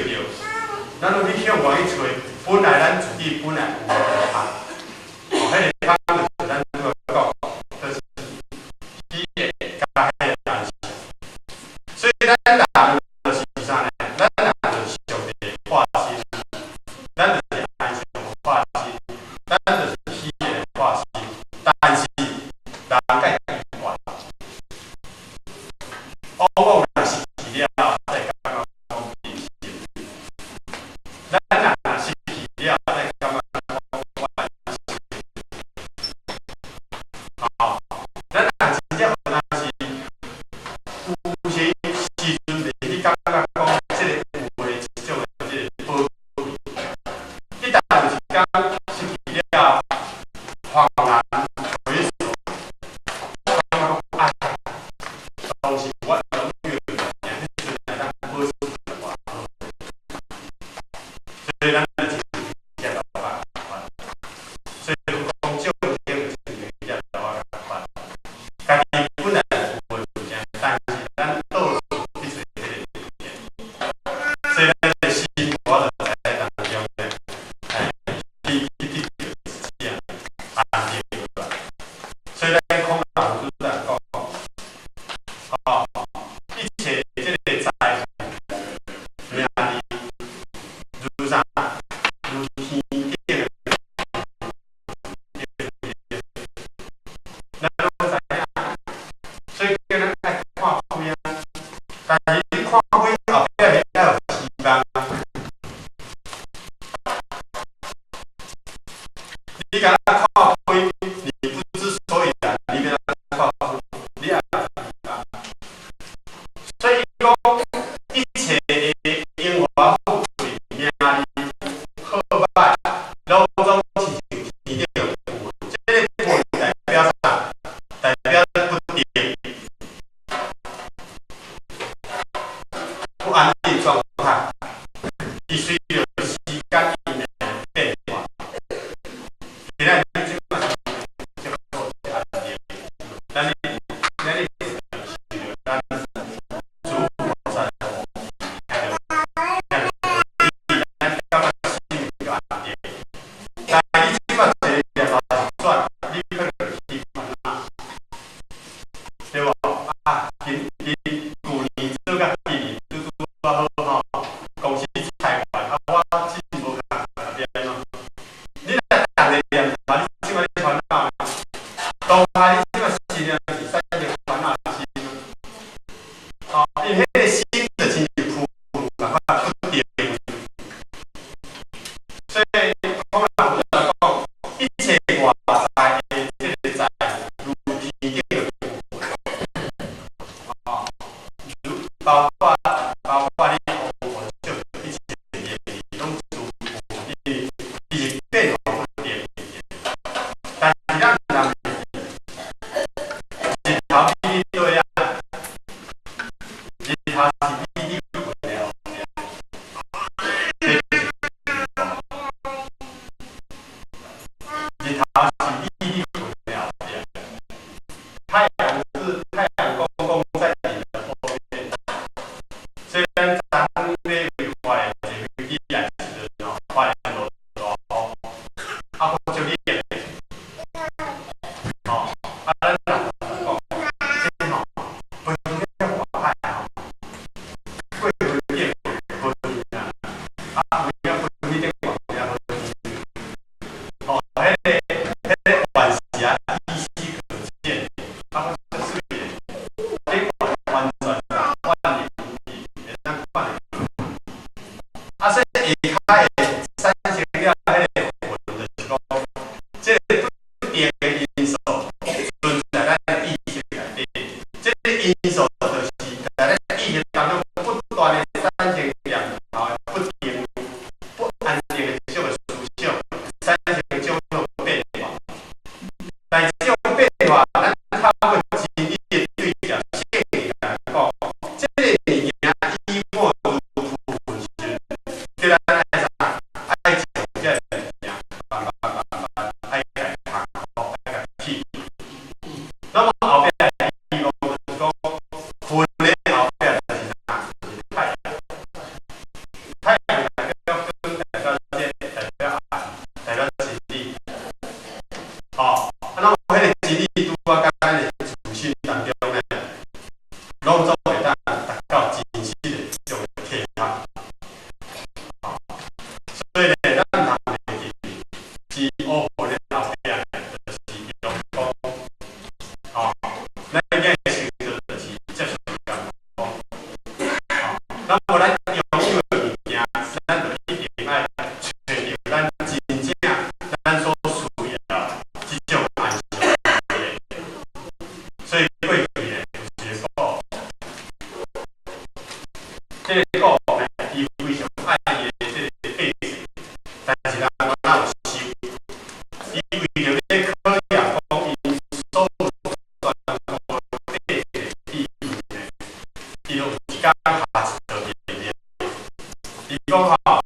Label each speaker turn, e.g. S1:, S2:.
S1: 著，咱攏去向外去揣，本來咱自己本來有的香，哦，彼個香就是咱拄仔講，就是喜悅佮彼個安詳。所以咱人就是啥呢？咱人就是上帝的化身，咱就是安詳的化身，咱就是喜悅的化身。但是人佮習慣，往往若失去了，才會感覺講變心。咱若失去了，才會感覺講惋惜。吼，咱若真正有當時，有些時陣袂去感覺講這个有的這種的這个寶貴，一旦有一工失去了，恍然回首，感覺講哎，當時我擁有的物件，彼陣會當保持偌好。所以咱就親像只老仔仝款，所以講眾生就親像只老仔仝款，家己本來有的物件，但是咱到處去揣彼个物件，所以咱的生活就在當中呢，哎，去講吼。